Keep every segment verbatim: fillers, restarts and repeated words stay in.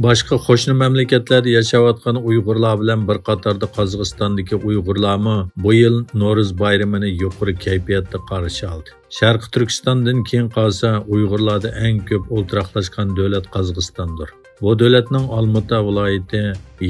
باشقا قوشنا مەملىكەتلەردە ياشاۋاتقان ئۇيغۇرلار بىلەن بىر قاتاردا قازاقىستاندىكى ئۇيغۇرلارمۇ بۇ يىل نورۇز بايرىمىنى يۇقىرى كەيپىياتتا قارشى ئالدى. شەرقىي تۈركىستاندىن كېيىن قالسا، ئۇيغۇرلاردا ئەڭ كۆپ ئولتۇراقلاشقان دۆلەت قازاقىستاندۇر. بۇ دۆلەتنىڭ ئالمۇتا ۋىلايىتى،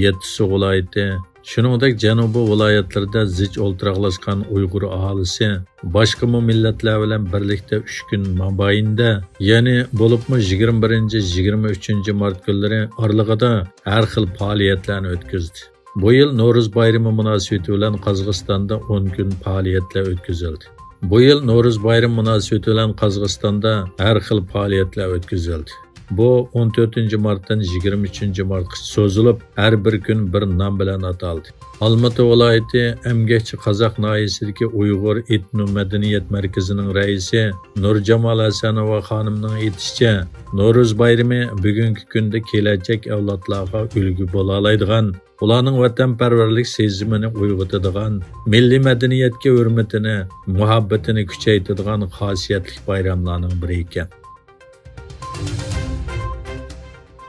يەتتىسۇ ۋىلايىتى، شۇنىڭدەك جەنۇبىي ۋىلايەتلىرىدە زىچ ئولتۇراقلاشقان ئۇيغۇر ئاھالىسى باشقىمۇ مىللەتلەر بىلەن بىرلىكتە ئۈچ كۈن مابەينىدە، يەنى بولۇپمۇ يىگىرمە بىرىنچى، يىگىرمە ئۈچىنچى مارت كۈنلىرى ئارىلىقىدا ھەر خىل پائالىيەتلەرنى ئۆتكۈزدى. بۇ يىل نورۇز بايرىمى مۇناسىۋىتى بىلەن قازاقىستاندا ئون كۈن پائالىيەتلەر ئۆتكۈزۈلدى. بۇ يىل نورۇز بايرىمى مۇناسىۋىتى بىلەن قازاقىستاندا ھەر خىل پائالىيەتلەر ئۆتكۈزۈلدى. بۇ ئون تۆتىنچى مارتتىن يىگىرمە ئۈچىنچى مارتقىچە سوزۇلۇپ، ھەر بىر كۈن بىر نام بىلەن ئاتالدى. ئالمۇتا ۋىلايىتى ئەمگەكچى قازاق ناھىيەسىدىكى ئۇيغۇر ئېتنو مەدەنىيەت مەركىزىنىڭ رەئىسى نۇرجامال ھەسەنوۋا خانىمنىڭ ئېيتىشىچە، نورۇز بايرىمى بۈگۈنكى كۈندە كېلەچەك ئەۋلادلارغا ئۈلگە بولالايدىغان، ئۇلارنىڭ ۋەتەنپەرۋەرلىك سېزىمىنى ئويغىتىدىغان، مىللىي مەدەنىيەتكە ھۆرمىتىنى، مۇھەببىتىنى كۈچەيتىدىغان خاسىيەتلىك بايراملارنىڭ بىرى ئىكەن.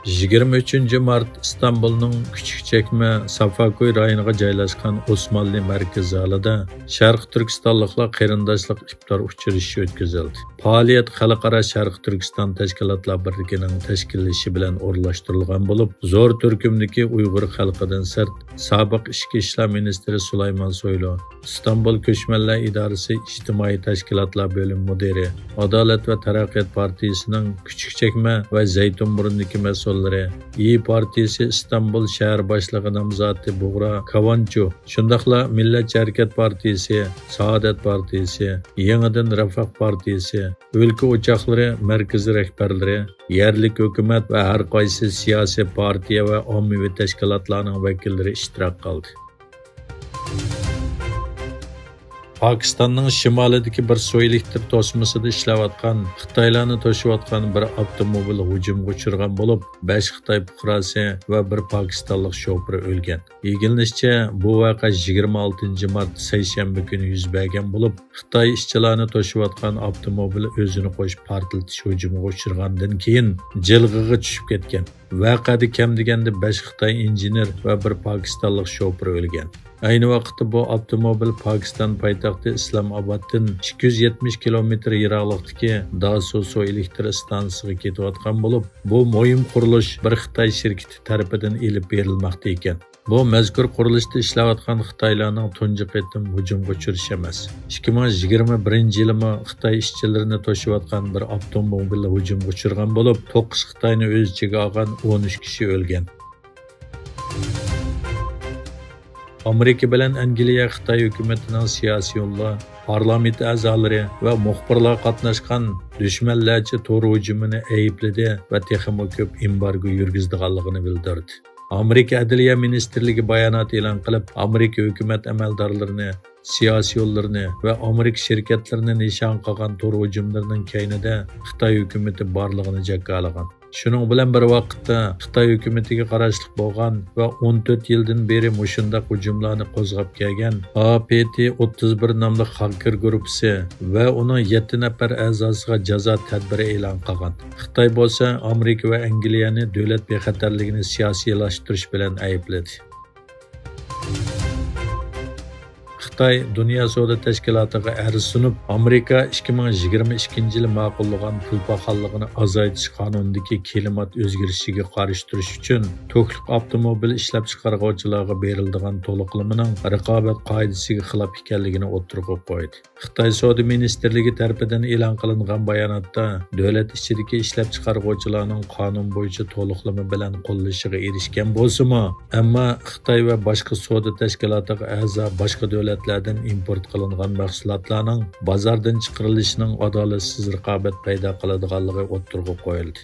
يىگىرمە ئۈچىنچى مارت ئىستانبۇلنىڭ كۈچۈك چەكمە سافاكوي رايونىغا جايلاشقان ئوسمانلى مەركىزى زالىدا شەرقىي تۈركىستانلىقلار قېرىنداشلىق ئىپتار ئۇچرىشىشى ئۆتكۈزۈلدى. پائالىيەت خەلقئارا شەرقىي تۈركىستان تەشكىلاتلار بىرلىكىنىڭ تەشكىللىشى بىلەن ئورۇنلاشتۇرۇلغان بولۇپ، زور تۈركۈمدىكى ئۇيغۇر خەلقىدىن سىرت، سابىق ئىچكى ئىشلار مىنىستىرى سۇلايمان سويلۇ، ئىستانبۇل كۆچمەنلەر ئىدارىسى ئىجتىمائىي تەشكىلاتلار بۆلۈم مۇدىرى، ئادالەت ۋە تەرەققىيات پارتىيىسىنىڭ كۈچۈك چەكمە ۋە زەيتۇنبۇرۇندىكى مەسئۇللىرى، ئىيى پارتىيىسى ئىستانبۇل شەھەر باشلىقى نامزاتى بۇغرا كاۋانچۇ، شۇنداقلا مىللەتچى ھەرىكەت پارتىيىسى، سائادەت پارتىيىسى، يېڭىدىن رەفاھ پارتىيىسى، ئۆلكە ئوچاقلىرى مەركىزىي رەھبەرلىرى، يەرلىك ھۆكۈمەت ۋە ھەر قايسى سىياسىي پارتىيە ۋە ئاممىۋى تەشكىلاتلارنىڭ ۋەكىللىرى ئىشتىراك قىلدى. پاكىستاننىڭ شىمالىدىكى بىر سۇ ئېلېكتر توسمىسىدا ئىشلەۋاتقان، خىتايلارنى توشۇۋاتقان بىر ئاپتوموبىل ھۇجۇمغا ئۇچرىغان بولۇپ، بەش خىتاي پۇقراسى ۋە بىر پاكىستانلىق شوپۇر ئۆلگەن. ئىگىلىنىشىچە، بۇ ۋەقە يىگىرمە ئالتىنچى مارت سەيشەنبە كۈنى يۈز بەرگەن بولۇپ، خىتاي ئىشچىلارنى توشۇۋاتقان ئاپتوموبىل ئۆزىنى قوشۇپ پارتلىتىش ھۇجۇمىغا ئۇچرىغاندىن كېيىن جىلغىغا چۈشۈپ كەتكەن. ۋەقەدە كەم دېگەندە بەش خىتاي ئىنژېنېر ۋە بىر پاكىستانلىق شوپۇر ئۆلگەن. ئەينى ۋاقىتتا بۇ ئاپتوموبىل پاكىستان پايتەختى ئىسلام ئابادتىن ئىككى يۈز يەتمىش كىلومېتىر يىراقلىقتىكى داسۇ سۇ ئېلېكتر ئىستانسىسىغا كېتىۋاتقان بولۇپ، بۇ مۇھىم قۇرۇلۇش بىر خىتاي شىركىتى تەرىپىدىن ئېلىپ بېرىلماقتا ئىكەن. بۇ مەزكۇر قۇرۇلۇشتا ئىشلەۋاتقان خىتايلارنىڭ تۇنجى قېتىم ھۇجۇمغا ئۇچرىشى ئەمەس. ئىككى مىڭ يىگىرمە بىرىنچى يىلىمۇ خىتاي ئىشچىلىرىنى توشۇۋاتقان بىر ئاپتوموبىل ھۇجۇمغا ئۇچرىغان بولۇپ، توققۇز خىتاينى ئۆز ئىچىگە ئالغان ئون ئۈچ كىشى ئۆلگەن. ئامېرىكا بىلەن ئەنگلىيە خىتاي ھۆكۈمىتىنىڭ سىياسىيونلار، پارلامېنت ئەزالىرى ۋە مۇخبىرلار قاتناشقان دۈشمەنلەرچە تور ھۇجۇمىنى ئەيىبلىدى ۋە تېخىمۇ كۆپ ئېمبارگو يۈرگۈزىدىغانلىقىنى بىلدۈردى. ئامېرىكا ئەدلىيە مىنىستىرلىكى بايانات ئېلان قىلىپ، ئامېرىكا ھۆكۈمەت ئەمەلدارلىرىنى، سىياسىيونلىرىنى ۋە ئامېرىكا شىركەتلىرىنى نىشان قىلغان تور ھۇجۇملىرىنىڭ كەينىدە خىتاي ھۆكۈمىتى بارلىقىنى جاكارلىغان. شۇنىڭ بىلەن بىر ۋاقىتتا، خىتاي ھۆكۈمىتىگە قاراشلىق بولغان ۋە ئون تۆت يىلدىن بېرى مۇشۇنداق ھۇجۇملارنى قوزغاپ كەلگەن ئا پې تې ئوتتۇز بىر ناملىق خاكېر گۇرۇپپىسى ۋە ئۇنىڭ يەتتە نەپەر ئەزاسىغا جازا تەدبىرى ئېلان قىلغان. خىتاي بولسا ئامېرىكا ۋە ئەنگلىيەنى دۆلەت بىخەتەرلىكىنى سىياسىيلاشتۇرۇش بىلەن ئەيىبلىدى. خىتاي دۇنيا سودا تەشكىلاتىغا ئەرز سۇنۇپ، ئامېرىكا ئىككى مىڭ يىگىرمە ئىككىنچى يىلى ماقۇللىغان پۇل پاخاللىقىنى ئازايتىش قانۇنىدىكى كىلىمات ئۆزگىرىشىگە قارشى تۇرۇش ئۈچۈن تۈرلۈك ئاپتوموبىل ئىشلەپچىقارغۇچىلارغا بېرىلىدىغان تولۇقلىمىنىڭ رىقابەت قائىدىسىگە خىلاپ ئىكەنلىكىنى ئوتتۇرىغا قويدى. خىتاي سودا مىنىستىرلىكى تەرىپىدىن ئېلان قىلىنغان باياناتتا، دۆلەت ئىچىدىكى ئىشلەپچىقارغۇچىلارنىڭ قانۇن بويىچە تولۇقلىما بىلەن قوللىشىغا ئېرىشكەن بولسىمۇ، ئەمما خىتاي ۋە باشقا سودا تەشكىلاتىغا ئەزا باشقا دۆلەتلەردىن ئىمپورت قىلىنغان مەھسۇلاتلارنىڭ بازاردىن چىقىرىلىشىنىڭ ئادالەتسىز رىقابەت پەيدا قىلىدىغانلىقى ئوتتۇرىغا قويۇلدى.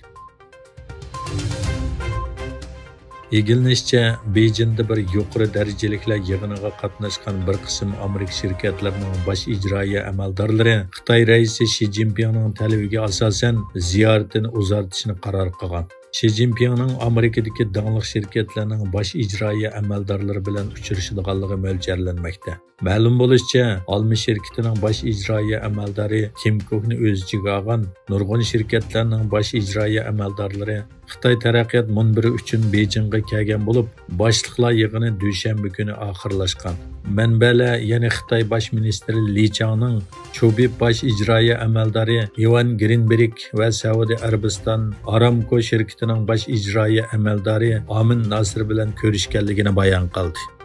ئىگىلىنىشىچە، بېيجىڭدا بىر يۇقىرى دەرىجىلىكلەر يىغىنىغا قاتناشقان بىر قىسىم ئامېرىكا شىركەتلىرىنىڭ باش ئىجرائىيە ئەمەلدارلىرى خىتاي رەئىسى شى جىنپىڭنىڭ تەلىپىگە ئاساسەن زىيارىتىنى ئۇزارتىشنى قارار قىلغان. شى جىنپىڭنىڭ ئامېرىكىدىكى داڭلىق شىركەتلەرنىڭ باش ئىجرائىيە ئەمەلدارلىرى بىلەن ئۇچرىشىدىغانلىقى مۆلچەرلەنمەكتە. مەلۇم بولۇشىچە، ئالما شىركىتىنىڭ باش ئىجرائىيە ئەمەلدارى تىم كۇكنى ئۆز ئىچىگە ئالغان نۇرغۇن شىركەتلەرنىڭ باش ئىجرائىيە ئەمەلدارلىرى خىتاي تەرەققىيات مۇنبىرى ئۈچۈن بېيجىڭغا كەلگەن بولۇپ، باشلىقلار يىغىنى دۈشەنبە كۈنى ئاخىرلاشقان. مەنبەلەر يەنە خىتاي باش مىنىستىرى لى چاڭنىڭ چۇبىپ باش ئىجرائىيە ئەمەلدارى ئىۋان گرىنبېرگ ۋە سەئۇدى ئەرەبىستان ئارامكو شىركىتىنىڭ باش ئىجرائىيە ئەمەلدارى ئامىن ناسىر بىلەن كۆرۈشكەنلىكىنى بايان قىلدى.